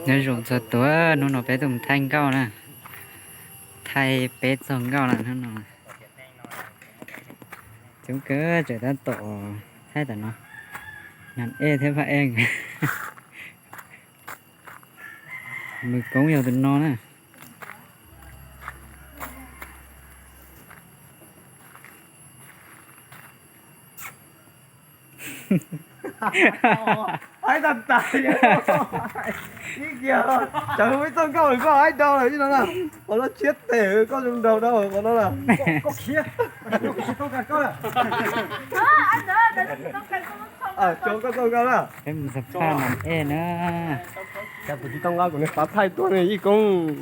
Nyob zoo txog tuaj, hnub no peb tuaj mus thaij nkauj na, thaij peb txog nkauj na hnub no. Coob kawg, tseem tab tom thaij tam no, Nas Ej thiab Phaj Ej. Nws koob yog tus no na. Haib tag tas, ib kiag, tsam mus ib txoj nkauj lawm koj haib dhau lawm ib no na. Qhov no tshiab tes, koj zoo nraug dhau qhov no na. Tso koj txoj nkauj na. Peb mus xab phaj Nas Ej na. Kuv tsis tau nqa kuv niag xav thaij tuaj ne ib koob.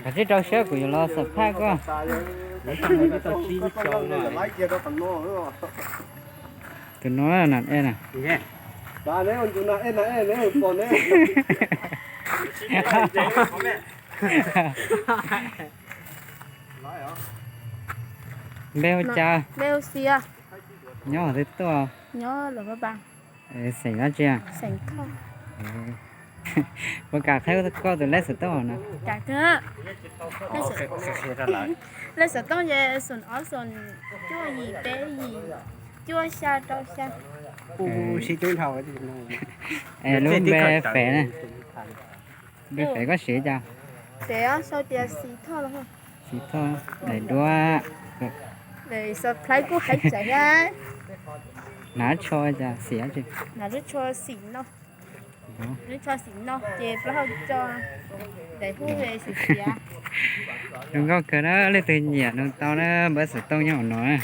Koj tsis rau siab kuv yuav los xab phaj koj. Tus no Nas Ej na. Npe hu cas? Nyob qhov twg tuaj? Xeem dab tsi? Puas kam qhia koj tus lej xov tooj no? Lej xov tooj ces xoom ob xoom cuaj yim peb yim cuaj xya rau xya. Lub npe fev na. Npe fev koj siv cas? Ces sau tias Xis Thoj los. Xis Thoj, daim duab. Daim subscribe kuj hais tsawv thiab. Hnav tsho cas xim dab tsi? Hnav lub tsho xim no. Lub tsho xim no ces plaub hau tso daim hub ve xim xiav. Zoo nkauj kawg na, leej twg nyiam no tau na, npawb xov tooj nyob hauv no na.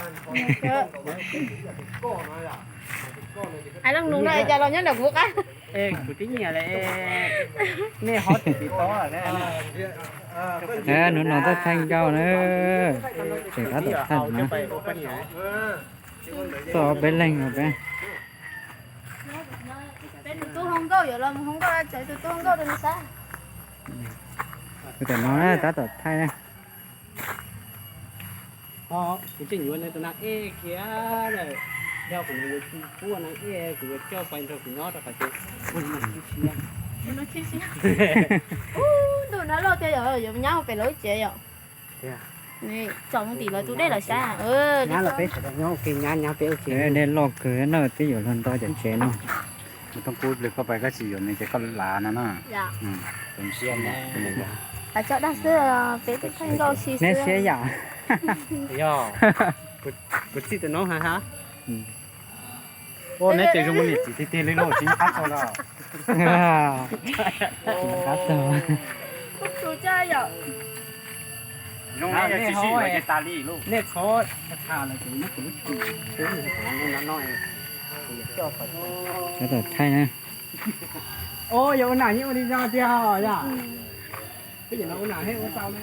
Hais leej nus no cas los nyob ntawm kuv qab. Kuv twb nyiam li, nej ho tiv tauj. Hnub no tuaj thaij nkauj na, tseem tab tom thaij na. Tuaj ob peb leeg no peb. Peb tus tub hau nkauj yuav los mus hau nkauj, tseem tus tub hau nkauj rau nws saib. Kuv tam no tab tom thaij na. Kuv tseem yuav nws tus nas ej kiag lawm, yog kuv yuav pub nas ej kuv yuav coj pais nrog kuv nyob rau qhov twg. Ntuj, nab loj tiag yom, yuav nyab mus pem lawv tsev yom. Tsom mus tim lawv tus dej lawv sab. Nyab los peb sawv daws nyob ua ke, nyab nyab peb ua ke. Dej loj kawg no, twb yuav luag nto cov tsev no. Kuv tsis yuav nws ces koj lav no na. Tso dag xwb, peb twb thaij nkauj si xwb. Neb siab yam. Yog, kuv txij tus no ha ha. Ua neb ces zoo niam txiv tiag tiag li lauj, tsis qab txog los. Qab txog. Zoo nej tsis sib yuav ces tas li lauj. Nej txhob tham lawm ces muab kuv lub tshis no no. Tab tom thaij na. Yog ua nam yeej ua li no tiag yom. Twb yog no ua nam thiab ua tau ne.